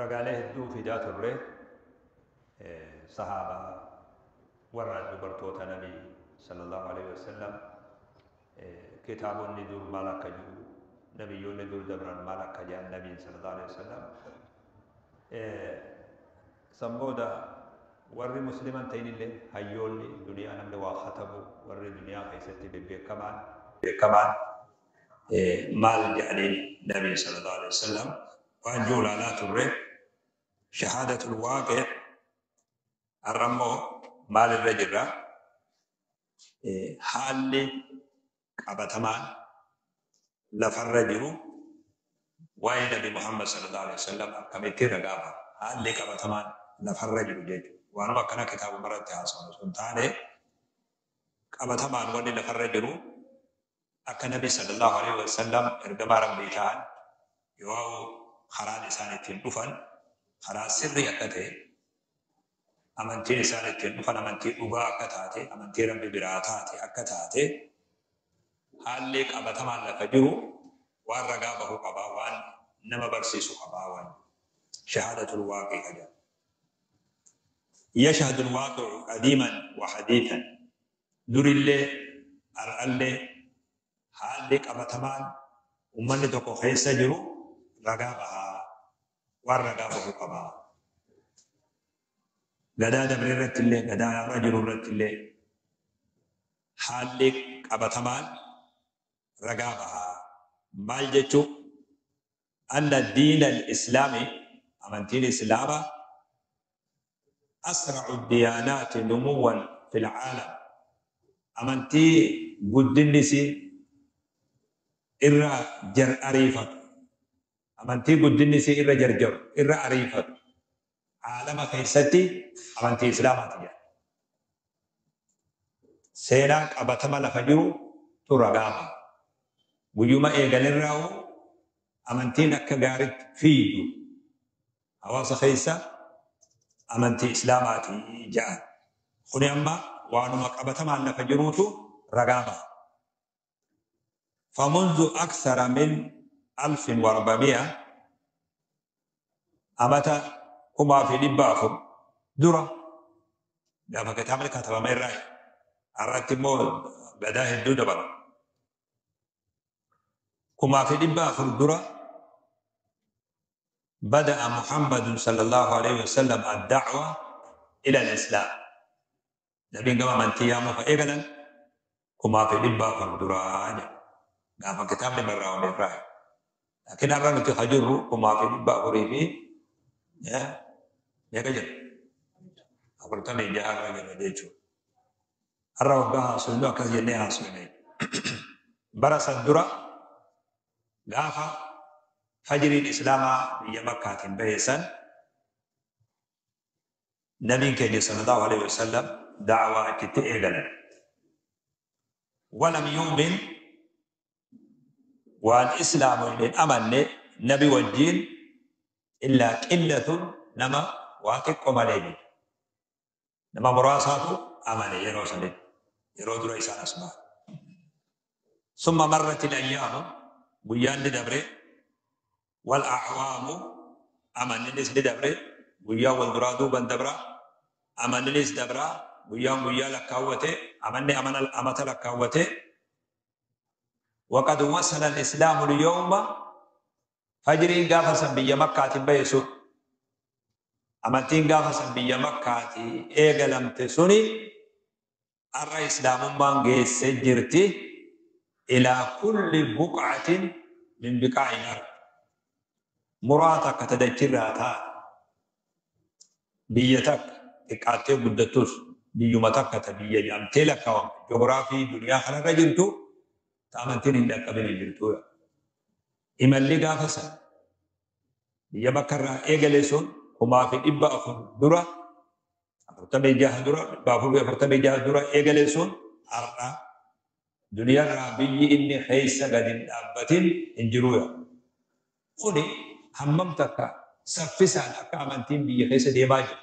Ragaalee hedduu fidaa turre, sahaabaa, warra dubartoota Nabii sallallahu alaihi wasallam, kitaabonni dur maal akka jiru, nabiyyoonni dur dabran maal akka jedhan Nabiin sallallahu alaihi wasallam. San booda warri musliman ta'inillee, hayyoonni duniyaa, namni waa katabu, warri duniyaa keessatti bebbeekamaan beekamaan maal jedhaniin Nabiin sallallahu alaihi wasallam waan jiru ilaalaa turre. Shahaadatul waaqi. Har'a immoo maal irra jirra? Haalli qabatamaan lafarra jiru waa'ee Nabi Muhammad sallallahu alaihi wasallam akkamitti ragaa ba'a? Haalli qabatamaan lafarra jiru jechuudha. Waanuma akkana kitaabuma irratti haasawnu osoo hin taane, qabatamaan wanni lafarra jiru akka Nabi sallallahu alaihi wasallam ergamaa Rabbii ta'an, yoo karaan isaan ittiin dhufan karaa sirrii akka ta'e, amantiin isaan ittiin dhufan amantii dhugaa akka taate, amantii Rabbi biraa taate akka taate, haalli qabatamaan lafa jiru waan ragaa bahu qabaa, waan nama barsiisu qabaa, waan shahaadatul waaqi ka jedhamu. يشهد الواقع قديما وحديثا, durillee har'allee haalli qabatamaan ummanni tokko keessa jiru ragaa bahaa, waan ragaa bahu qabaa. Gadaa dabre irratti illee, gadaa har'a jiru irratti illee haalli qabatamaan ragaa bahaa. Maal jechuu? أن الدين الإسلامي, amantiin islaamaa, أسرع الديانات نموا في العالم, amantii guddinni isii irra jar ariifatu, amantii guddinni isii irra jarjaru, irra ariifatu aalama keessatti amantii islaamaati jedha. Seenaa qabatama lafa jiru tu ragaa baha. Guyyuma eegalirraa'u amantiin akka gaaritti fiigu hawaasa keessa amantii islaamaati jedhan. Kuni amma waanuma qabatamaan lafa jiruutu ragaa baha. فمنذ أكثر من 1400, amata 1400 dura, gaafa kitaabni katabame irraa har'atti immoo gadaa hedduu dabala. 1400 dura بدأ محمد صلى الله عليه وسلم الدعوة إلى الإسلام. Nabiin gama amantii yaamuu fa eegalan 1400 duraa jedha. Gaafa kitaabni barraa'ame irraa. Laakiin har'a nuti ka jirru 1400 fi meeqa jedha? 46 irra jirra jechuudha. Har'a waggaa haasofnu akkas jennee haasofne. Bara san dura gaafa fajriin islaamaa biyya Makkaatiin bahe san, Nabiin keenya sallallahu alaihi wasallam da'waa achitti eegalan. ولم يؤمن, waan islaamu hin amanne nabi wajjiin, إلا قلة, nama waa xiqqoo malee jechuudha. Nama muraasaatu amane yeroo sanitti, yeroo dura isaan as bahan. ثم مرت الأيام, guyyaan ni dabre, والأعوام, amanninis ni dabre. Guyyaa wal duraa duuban dabra, amanninis dabra. Guyyaan guyyaa lakkaawwate, amanni amata lakkaawwate. وقد وصل الإسلام اليوم, fajriin gaafa san biyya Makkaatiin bahe sun, amantiin gaafa san biyya Makkaatii eegalamte suni, har'a islaamummaan geessee jirti إلى كل بقعة من بقاع الأرض, muraa takka ta dachirraa taate, biyya takka xiqqaattee guddattus, biyyuma takka ta biyya jedhamtee lakkaawamte joogiraafii duniyaa kanarra jirtu ta amantiin hin dhaqqabin hin jirtu. Imalli gaafa san biyya Makkarraa eegale sun 1400 dura, 46 dura, 446 dura eegale sun, har'a duniyaarraa biyyi inni keessa gadi hin dhaabbatin hin jiru. Kuni hammam takka saffisaan akka amantiin biyya keessa deemaa jiru,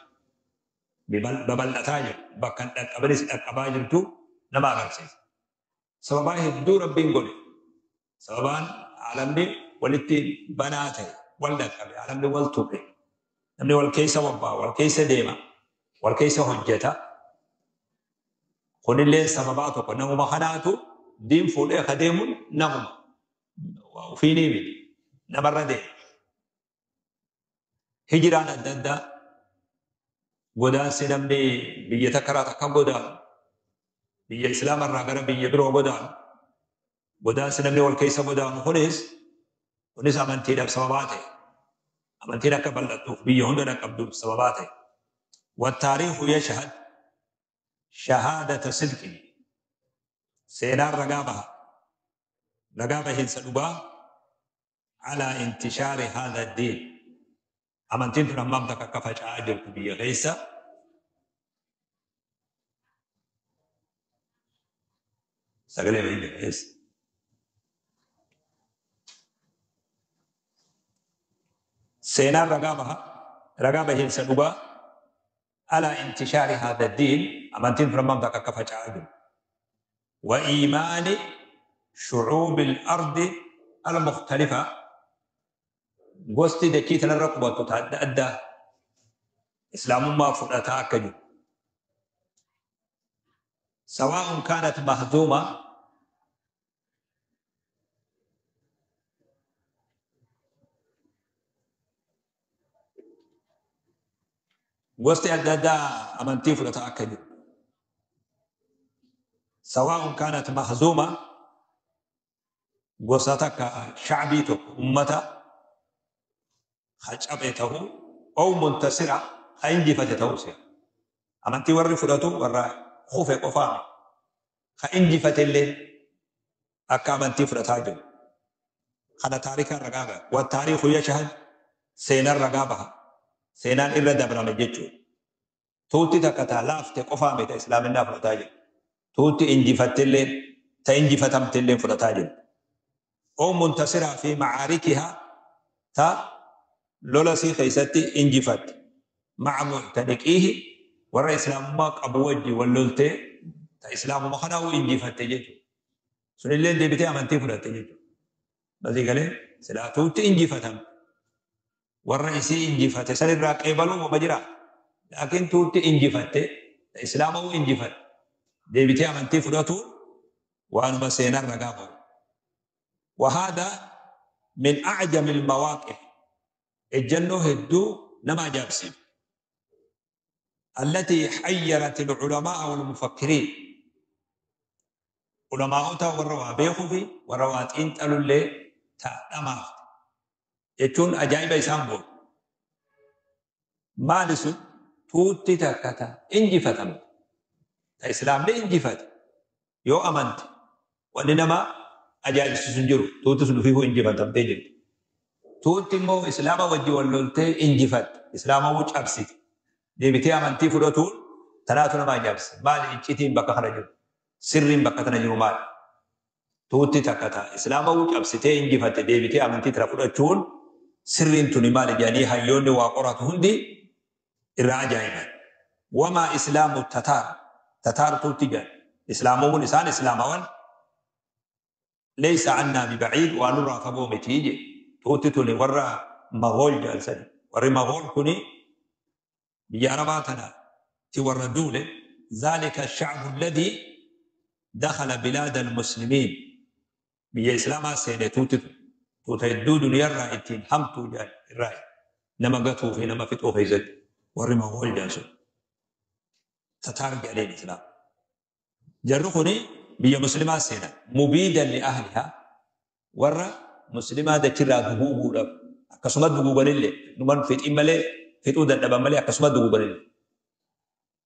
babal'ataa jiru, bakka hin dhaqqabanis dhaqqabaa jirtu nama agarsiisa. Sababaa hedduu Rabbiin godhe. Sababaan alamni walitti banaa ta'e. wal dhaqqabe, alamni wal tuqe, namni wal keessa bobbaa, wal keessa deema, wal keessa hojjeta. Kunillee sababaa tokko namuma kanaatu diin fuudhee ka deemuun namuma ofiinii miti namarra deema. Hijiraan adda addaa godaansi namni biyya takka irraa takka godaanu, biyya islaamarraa gara biyya biroo godaanu, godaansi namni wal keessa godaanu kunis amantiidhaaf sababaa ta'e. Amantiin akka bal'attuuf biyya hunda dhaqqabduuf sababaa ta'e. والتاريخ يشهد شهادة صدق سينار رقابها رقابة هنسدبا على انتشار هذا الدين. أمانتين تنمم تككفج عاجل بيا غيسا سقلي بيا غيسا سينار رقابها رقابة هنسدبا على انتشار هذا الدين. أمانتين تنمم تككفج عاجل وإيمان شعوب الأرض المختلفة gosti dachii tanarra qubattu ta adda addaa islaamummaa fudhataa akka jiru. Sawaa'un kaanat mahzuuma gosti adda addaa amantii fudhataa akka jiru. Sawaa'un kaanat mahzuuma gosa takka shacbii tokko ummata hacabe ta'uu أو منتصرة خينجفت توسع. أمانتي ورّي فلاتو ورّا خوفي قفامي خينجفت اللي أكا أمانتي فلاتاجو خنا تاريخ الرقابة والتاريخ يشهد سينا الرقابة سينان إلا دبر مجيتشو توتي تكتا لافتي قفامي تا إسلامنا فلاتاجو توتي إنجفت اللي تإنجفتمت اللي فلاتاجو أو منتصرة في معاركها تا لولا سي خيستي انجفت مع معتنقيه ورا اسلام ما ابو وجي ولولتي تا اسلام ما خناو انجفت جيتو سن اللي دي بتي امنتي فلت جيتو بس قال سلاتو انجفتم ورا سي انجفت سن را قبلو مبجرا لكن توتي انجفت اسلام هو انجفت دي بتي امنتي فلتو وانا بسينا رقابه. وهذا من اعجم المواقف الجنة هدو نما جابسين التي حيرت العلماء والمفكرين. علماء وروا بيخوفي وروات انت قالوا لي تا يتون أجايب يسامبو مالسو توتي تكتا انجفتم تا إسلام لي انجفت يو أمنت وإنما أجايب سنجرو توتي سنفيه انجفتم تيجي tuutti immoo islaama wajji wal loltee injifatte islaama wuu cabsite deebitee amantii fudhatuun tanaatu nama ajaa'ibsa. Maali iccitiin bakka kana jiru sirriin bakka kana jiru maali? Tuutti takka ta'a islaama wuu cabsitee injifatte deebitee amantii tana fudhachuun sirriin tuni maali jedhanii hayyoonni waa qoratu hundi irraa ajaa'iban. Wamaa islaamu tataar tataar tuutti jedhan islaamuun isaan islaamawan leeysa annaa bibaciid waan nurraa fagoo mitii jedhe. Tuutti tuni warra Magool jaalsani. Warri Magool kuni biyya Arabaa tana ti warra duule ذلك الشعب الذي دخل بلاد المسلمين biyya Islaamaa seene tuutti tuni. Tuuta hedduu duniyarraa ittiin hamtuu irraa nama gatuu fi nama fixuu keessatti warri Magool jaalsun. Tataar jedheen Islaam. Jarri kuni biyya Muslimaa seenan mubiidan li ahlihaa warra muslimaa dachirraa duguuguudhaaf akkasuma duguuganillee dhuman fixii malee fixuu dadhaban malee akkasuma duguuganillee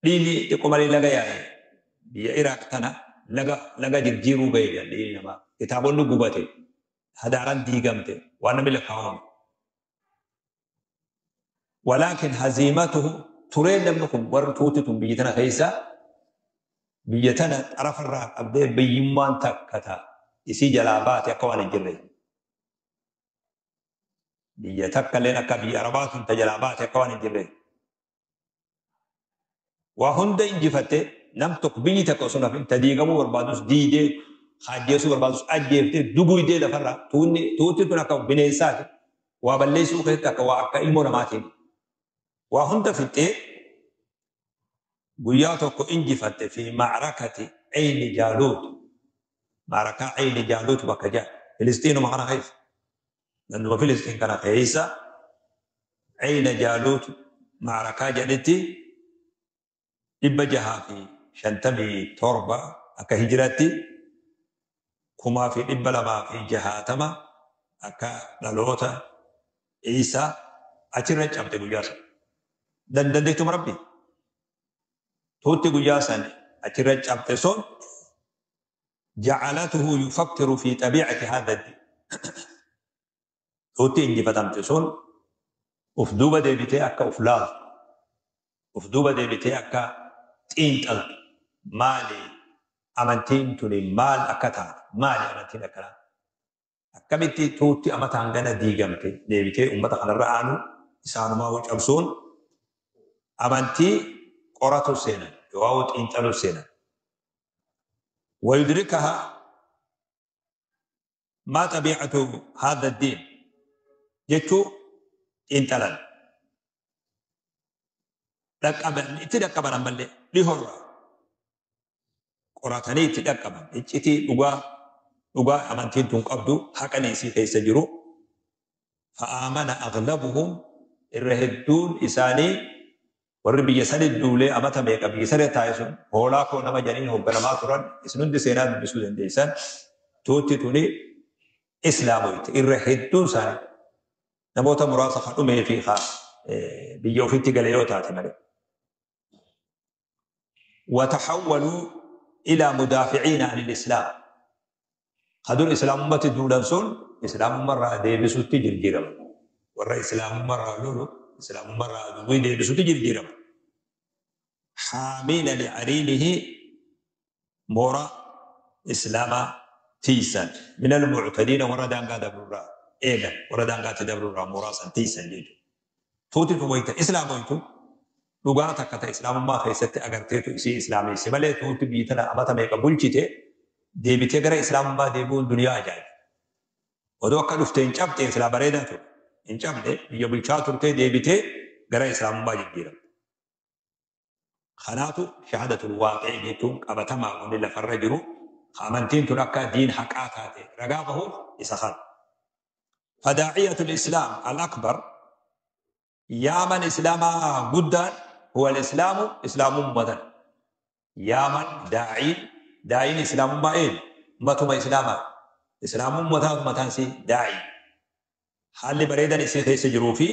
dhiigni xiqqoo malee laga yaa'e biyya Iraaq tana laga jijjiiruu ga'e jedhan dhiigni namaa kitaabonni gubate hadaaraan diigamte waan namni lakkaa'amu. Walaakin haziimatuhu tureen namni kun warri tuuti tun biyya tana keessa biyya tana xarafarraa qabdee biyyummaan takka ta'a isii jalaa baate akka waan hin jirre. Biyya takka illeen akka biyya Arabaa tun tajalaa baate akka waan hin jirre. Waa hunda injifatte nam tokko biyyi takka osoo nafin ta diigamuu barbaadus diidee ajjeesuu barbaadus ajjeeftee duguydee lafarraa tuutti tun akka bineensaati. Waa balleessuu keessatti akka waa akka ilmoo namaatiin waa hunda fixxee guyyaa tokko injifatte fi macrakati Cayni Jaaluut. Macrakaa Cayni Jaaluut bakka jedha. Filistiinuma kana keessa. Ganduma Filistiin kana keessa Cayna Jaaluut macrakaa jedhetti 657 akka hijiraatti, 2260 akka dhaloota Iisaa achirra cabde guyyaa sana. Dandeettuma Rabbi. Tuutti guyyaa san achirra cabxe sun jacalatuhu yufakkiru fi xabiicati haadha diin. Tuutti injifatamte sun uf duuba deebitee akka uf laaltu, uf duuba deebitee akka xiinxaltu, maali amantiin tuni, maal akka taate, maali amantiin akkanaa, akkamitti tuutti amata hangana diigamte deebitee ummata kanarra aanu isaanumaa cabsuun amantii qoratu seenan yookaan xiinxaluu seenan. ويدركها ما طبيعة هذا الدين jechuu xiinxalan dhaqqaban, itti dhaqqaban, ammallee dhihorraa qoratanii itti dhaqqaban iccitii dhugaa dhugaa amantiin tun qabdu, haqani isii keessa jiru. فآمن أغلبهم, irra hedduun isaanii, warri biyya sani duulee amata meeqa biyya sani taa'e sun, hoolaa koo nama janiin hoogganamaa turan, isin hundi seenaa dubbisuu dandeessan, tuutti tuni islaamoyte irra hedduun isaanii, namoota muraasa ka dhumee fi ka biyya ofitti gale yoo taate malee. وتحولوا إلى مدافعين عن الإسلام. Ka dur islaamummaatti duulan sun islaamummarraa deebisutti jijjiirama. Warra islaamummarraa lolu, islaamummarraa aduwwii deebisutti jijjiirama. حامين لعرينه, moora islaamaa tiisan, من المعتدين, warra daangaa dabrurraa eegan, warra daangaatti dabrurraa mooraa san tiisan jechuudha. Tuuti tun wayita islaamoytu dhugaa takka ta islaamummaa keessatti agarteetu isii islaameesse malee, tuuti biyyi tana amata meeqa bulchite deebitee gara islaamummaa deebi'uun duniyaa ajaa'iba. Odoo akka dhufte hin cabxe silaa bareedaa ture. Hin cabne, biyya bulchaa turtee deebitee gara islaamummaa jijjiiramte. Kanaatu شهادة الواقع jechuun qabatamaa wanni lafarra jiru amantiin tun akka diin haqaa taate ragaa bahuuf isa kana. فداعية الإسلام الأكبر, yaaman islaamaa guddaan, هو الإسلام, islaamummaa. Yaaman daa'iin daa'iin islaamummaa eenyu? Matuma islaamaa. Islaamummaa mataan isii daa'ii. Haalli bareedan isii keessa jiruu fi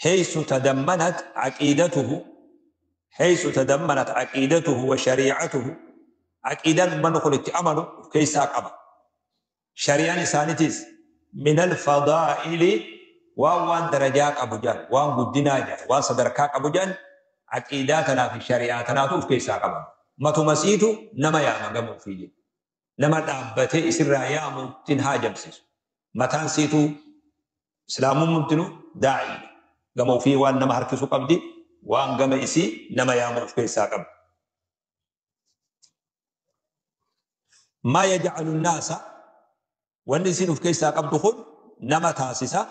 حيث تضمنت عقيدته حيث تضمنت عقيدته وشريعته, عقيدان من kun itti amanu of keessaa qaba. Shari'aan isaaniitis من الفضائل, waan darajaa qabu jaan, waan guddinaa jaan, waan sadarkaa qabu jaan, aqiidaa tanaa fi shari'aa tanaatu of keessaa qaba. Matuma siitu nama yaama gamoo ofii jedhu. Nama dhaabbatee isirraa yaamu ittiin haajamsiisu. Mataan siituu islaamummaa daa'ii. Gama ofii waan nama harkisu qabdi, waan gama isii nama yaamu of keessaa qabdi. ما يجعل الناس, wanni isin of keessaa qabdu kun nama taasisa,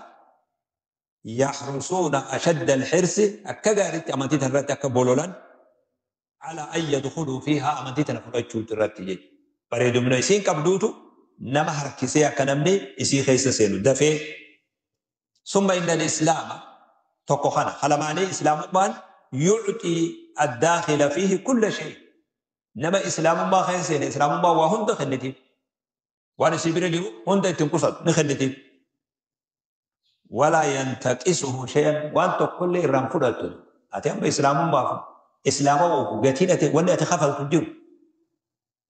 يحرصون أشد الحرص, akka gaariitti amantii tana irratti akka bololan, على أن يدخلوا فيها, amantii tana fudhachuu irratti jechuudha. Bareedumna isiin qabduutu nama harkisee akka namni isii keessa seenu dafee. ثم إن الإسلام, tokko kana halamaanii, islaamummaan يعطي الداخل فيه كل شيء, nama islaamummaa keessa seene islaamummaa waa hunda kennitiif, waan isii bira jiru hunda ittiin qusatu ni kennitiif. ولا ينتقصه شيئا, waan tokkollee irraan fudhattu. Ati amma islaamummaaf islaama gatiin ati wanni ati kafaltu hin jiru.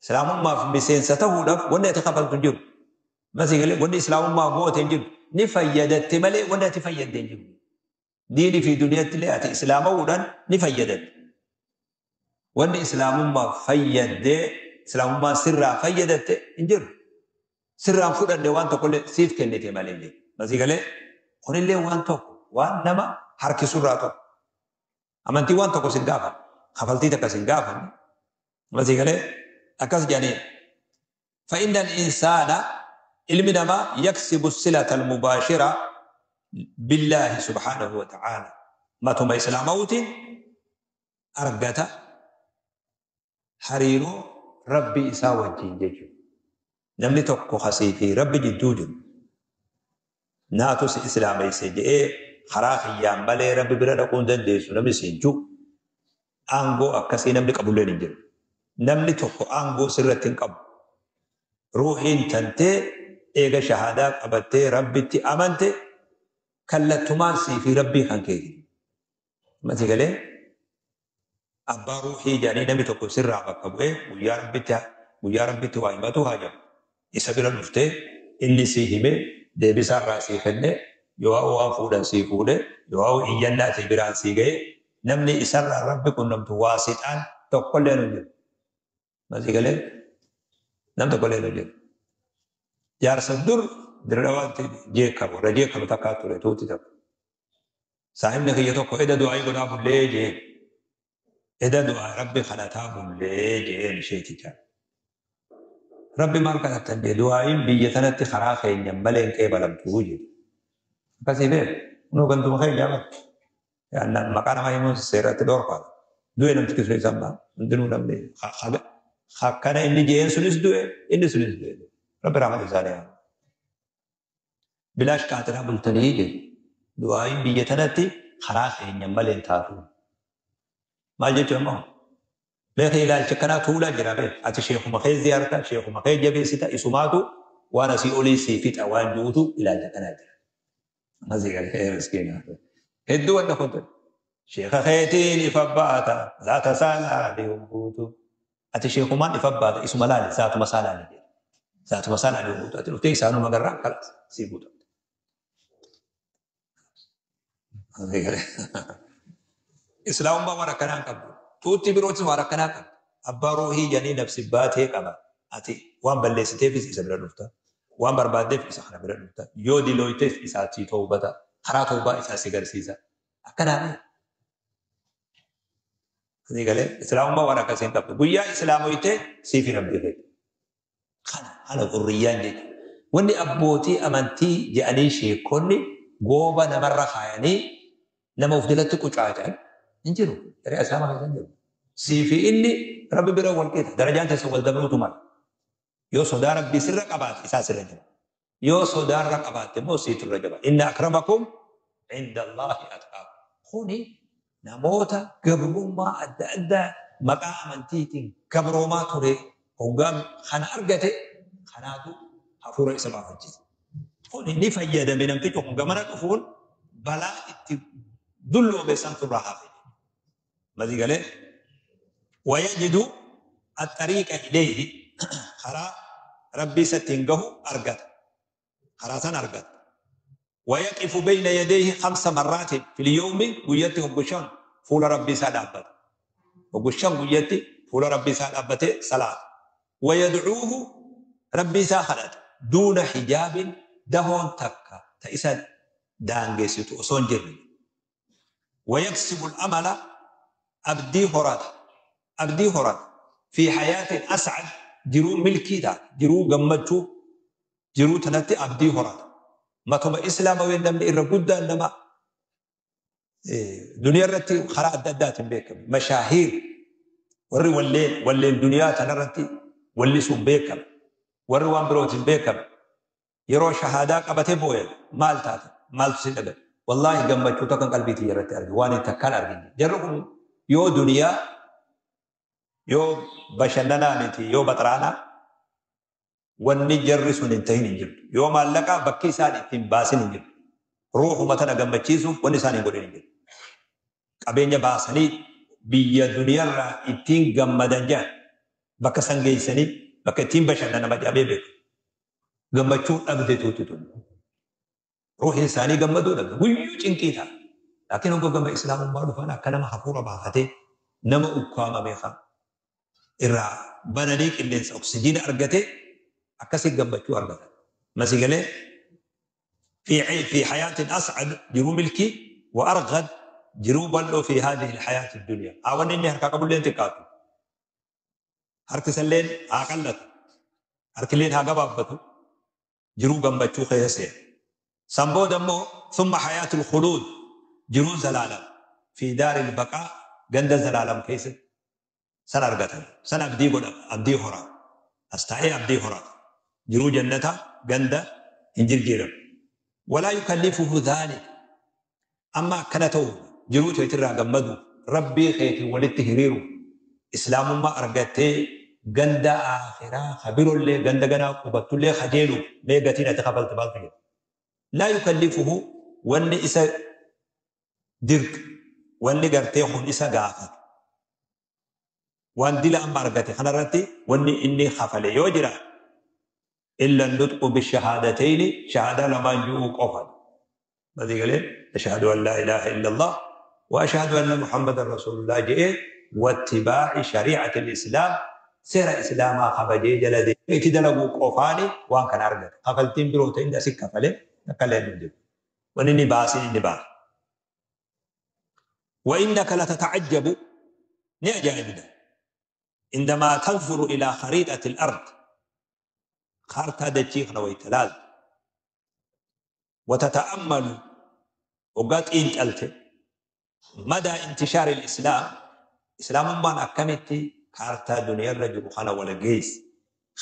Islaamummaaf miseensa ta'uudhaaf wanni ati kafaltu hin jiru. Masigalee wanni islaamummaaf goote hin jiru. Ni fayyadatte malee wanni ati fayyadde hin jiru. Diinii fi duniyaatti illee ati islaama'uudhaan ni fayyadatte. Wanni islaamummaaf fayyaddee islaamummaan sirraa fayyadatte hin jiru. Sirraan fudhanne waan tokkollee, siif kennite malee jechuudha. Masigalee kunillee waan tokko waan nama harkisurraa tokko. Amantii waan tokko sin gaafan. Kafaltii takka sin gaafan. Masigalee akkas jedhanii. فإن الإنسان, ilmi namaa, يكسب الصلة المباشرة. billaahi subhaanahu wa ta'aala. Matuma islaamawuutiin argata hariiroo Rabbi isaa wajjin jechuudha. Namni tokko kasii fi Rabbi jidduu jiru naatu si islaameyse je'ee karaa kiyyaan malee Rabbi bira dhaquu hin dandeessu namni siin ji'u aangoo akkasii namni qabulleen hin jiru. Namni tokko aangoo sirratti hin qabu. Ruuhiin tantee eega shahaadaa qabattee Rabbitti amante kallattumaan sii fi Rabbii kan keeti. Mati galee abbaa ruuhii jedhanii namni tokko sirraa bakka bu'ee guyyaa Rabbitti waa himatu haa jedhu. Isa bira dhuftee inni sii hime deebisaa irraa sii kenne yoo waan fuudhan sii fuudhe yoo iyyannaa ta'e biraan sii ga'e namni isarraa Rabbi qunnamtu waasixaan tokkollee hin jiru. Mati galee nam tokkollee hin jiru. Jaarsa dur dirra jeekamu warra jeekamu takkaa ture tuuti tokko. Saahibni kiyya tokko eda du'aa godhaa bullee jeen. Eda du'aa Rabbi kadhataa bullee jeen isheeticha. Rabbi maal kadhattan jee du'aa'iin biyya tanatti karaa keenya malee hin qeebalamtuu jedhe. Akkasii beeku. Kunoo gantuma keenya bara. Maqaa namaa himuun seeratti dhorkaadha. Du'e namtichi sun isaan ba'a. Hundinuu namni akkana inni jeen sunis du'e inni sunis du'e. Rabbi rahmata isaanii haa. Bilaash qaaxiraa bultanii jedhe. Du'aa'iin biyya tanatti karaa keenya malee hin taatu. Maal jechuun ammoo? Beekee ilaalcha kanaa tuulaa jira beek. Ati sheekuma kee ziyaarta, sheekuma kee jabeessita, isumaatu waan asii olii sii fixa waan jirutu ilaalcha kanaa jira. Asii galee miskiina. Hedduu wanta kun ture. Sheeka keetiin ifa baata, zaata isaa laali guutu. Ati sheekumaan ifa baata, isuma laali, zaatuma isaa laali jedhe. Zaatuma isaa laali guutu. Ati dhuftee isaanuma garraa kalas sii guutu. Islaamummaa waan akkanaa hin qabdu. Tuutti birootis waan akkanaa qabdu. Abbaa ruuhii jedhanii nafsi baatee qaba. Ati waan balleessiteefis isa bira dhufta. Waan barbaaddeef isa kana bira dhufta. Yoo dilooyteef isaatti toobata. Karaa toobaa isaa si garsiisa. Akkanaa mee? Asii galee islaamummaa waan akkasii hin qabdu. Guyyaa islaamoytee siif hin rabbii keeti. Kana haala hurriyyaan jechuudha. Wanni abbootii amantii jedhanii sheekonni gooba namarra kaayanii nama of jalatti qucaacan hin jiru. Shari'aa islaamaa keessa hin jiru. Sii fi inni Rabbi bira wal qixa. Darajaan teessan wal dabruutu mala. Yoo sodaa Rabbii sirra qabaate isaa sirra jira. Yoo sodaa irra qabaatte immoo siitu irra jaba. Inna akramakum inda Allaahi atqaakum. Kuni namoota gabrummaa adda addaa maqaa amantiitiin gabroomaa ture hoggaan kana argate kanaatu hafuura isa baafachiisa. Kuni ni fayyadame namtichi kun gamana dhufuun balaa itti dulloome santu irraa hafe. Masii galee wayajidu axxariiqa ilayhi karaa Rabbii isatti hin gahu argata. Karaa san argata. Wayaqifu bayna yadayhi khamsa marraatin fil yawmi guyyatti hoggu shan fuula Rabbii isaa dhaabbata. Hoggu shan guyyatti fuula Rabbii isaa dhaabbatee salaata. Wayadcuuhu Rabbii isaa kadhata. Duuna hijaabin dahoon takka ta isa daangessitu osoo hin jirre. Wayaksibul amala abdii horata. Abdii horata. Fi hayaatin as'ad jiruu milkii taate jiruu gammachuu jiruu tanatti abdii horata. Matuma islaamaween namni irra guddaan nama duniyaa irratti karaa adda addaatiin beekame. Mashaahiir warri walleen duniyaa tanarratti wallisuun beekame. Warri waan birootiin beekame. Yeroo shahaadaa qabatee boo'e maal taate maaltu si dhabe wallaahi gammachuu takkan qalbii tiyya irratti arge waan hin takkaan argine. Jarri kun yoo duniyaa yoo bashannanaa miti yoo baxraanaa wanni jarri sun hin tahin hin jirtu. Yoo maallaqaa bakki isaan ittiin baasin hin jirtu. Ruuhuma tana gammachiisuuf wanni isaan hin godhin hin jirtu. Qabeenya baasanii biyya duniyaarraa ittiin gammadan jedhan bakka san geessanii bakka ittiin bashannanama jedhamee beeku. Gammachuu dhabde tuuti tun. Ruuhiin isaanii gammaduu dhabde. Guyyuu cinqii ta'a. Laakiin hogga gama islaamummaa dhufan akka nama hafuura baafatee nama ukkaamame kan irraa bananii qilleensa oksijiina argatee akkasii gammachuu argatan. Masii galee fi hayaatin as'ad jiruu milkii wa argad jiruu bal'oo fi haadhihi alhayaati dunya. Haa wanni inni harkaa qabullee xiqqaatu. Harki isalleen haa qallatu. Harkilleen haa gabaabbatu. Jiruu gammachuu keessa seena. San booda immoo Thumma hayaatul khuluud, jiruu zalaalam, fi daaril baqaa, ganda zalaalam keessatti san argatan. San abdii godha, abdii hora. As taa'ee abdii horata. Jiruu jannataa ganda hin jirjiiramne. Walaa yukallifuhu dhaalik. Amma akkana ta'uuf, jiruu teetirraa gammaduuf, Rabbii keetiin walitti hiriiruuf, Islaamummaa argattee ganda aakhiraa ka birollee ganda ganaa qubattullee kajeeluuf mee gatiin ati kafalte maaltu jira? Laa yukallifuhu, wanni isa dirqu, wanni gartee kun isa gaafatu, waan dila amma argate kanarratti wanni inni kafale yoo jiraate, illa nutqu bishahaadatayni, shahaadaa lamaan ju'uu qofa. Masii galee ashhadu an laa ilaaha illallah wa ashhadu anna Muhammadan rasuulullah je'ee, wattibaa'i shari'ati islaam, seera islaamaa kabajee jala deemee itti dalaguu qofaani waan kana argate. Kafaltiin biroo ta'e inni asi kafale akka illee hin jiru. Wanni inni baasiin inni baase. Wa innaka latata'ajjabu, ni ajaa'ibda. Indamaa tanzuru ilaa khariixati al-ard, kaartaa dachii kana wayta laaltu, watata'ammalu, waggaa xiinxalte, madaa intishaari islaam, islaamummaan akkamitti kaartaa duniyaarra jiru kana wal geesse,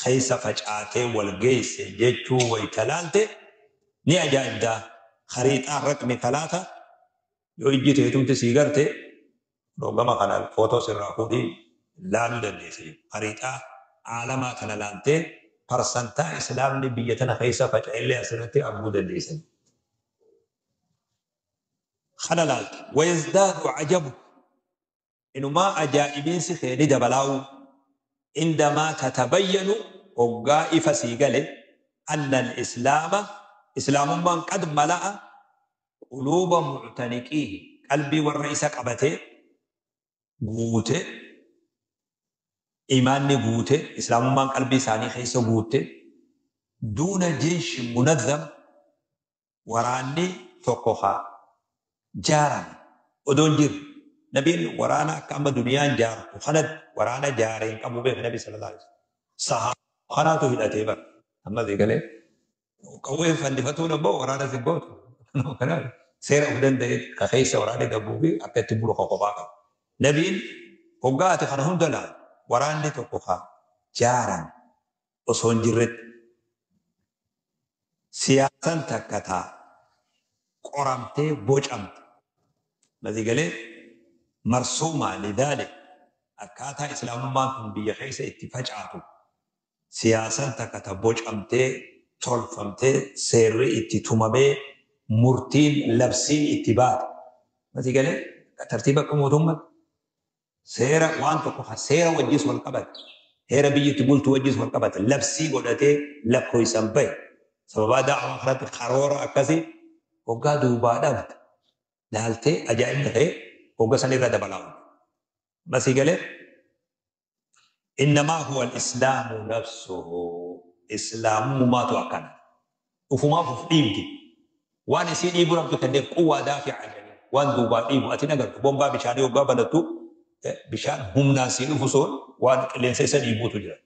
keessa facaatee wal geesse jechuu wayta laalte ni ajaa'ibda. Khariixaa raqmi talaata yoo ijji teetumti sii garte gama kana footoo sirraa fuudhii laaluu dandeessa. Khariixaa aalamaa kana laaltee parsantaa islaamni biyya tana keessa faca'ellee asirratti arguu dandeessan. Kana laalte wayazdaadu ajabu, inumaa ajaa'ibiinsi kee ni dabalaa'u, indamaa tatabayyanu, hoggaa ifa sii gale, anna al-islaama, islaamummaan, qad mala'a quluuba muctaniqiihi, qalbii warra isa qabatee guute, imaanni guute, islaamummaan qalbii isaanii keessa guute, duuna jeeshi munazzam, waraanni tokko haa jaarame odoo hin jirre. Nabiin waraana akka amma duniyaan jaartu kanatti waraana jaaree hin qabu beek. Nabi sallallahu alaihi wasallam sahaaba kanaatu hidhatee bara. Amma galee qawwee fannifatuun ammoo waraana si gootu. Kanaaf seera of danda'e ka keessa waraanni gabbuu fi akka itti bulu ka kophaa qaba. Nabiin hoggaa ati kana hunda laalu waraanni tokko haa jaarame osoo hin jirretti, siyaasan takka taa qoramtee bocamte, masii galee, marsuumaa lidhaalik, akkaataa islaamummaan kun biyya keessa itti facaatu siyaasan takka ta bocamtee tolfamtee, seerri itti tumamee, murtiin labsiin itti baate, masii galee, tartiiba akka mootummaatti seera waan tokko seera wajjis wal qabate, heera biyyi itti bultu wajjis wal qabate, labsii godhatee lakkoofsan bahe, sababaa da'awaa kanatti karoora akkasii hoggaa duubaa dhabde laaltee ajaa'ibni ta'e hogga san irra dabalaa. Masii galee, innamaa huwa al-islaamu nafsuhu, islaamummaatu akkana ufumaaf uf dhiibdi. Waan isii dhiibu Rabbi kenneef, quwwaa daafi'a jedhanii, waan duubaa dhiibu ati agartu. Bombaa bishaanii hoggaa banattu bishaan humnaan sii dhufu sun waan qilleensa isa dhiibuutu jira.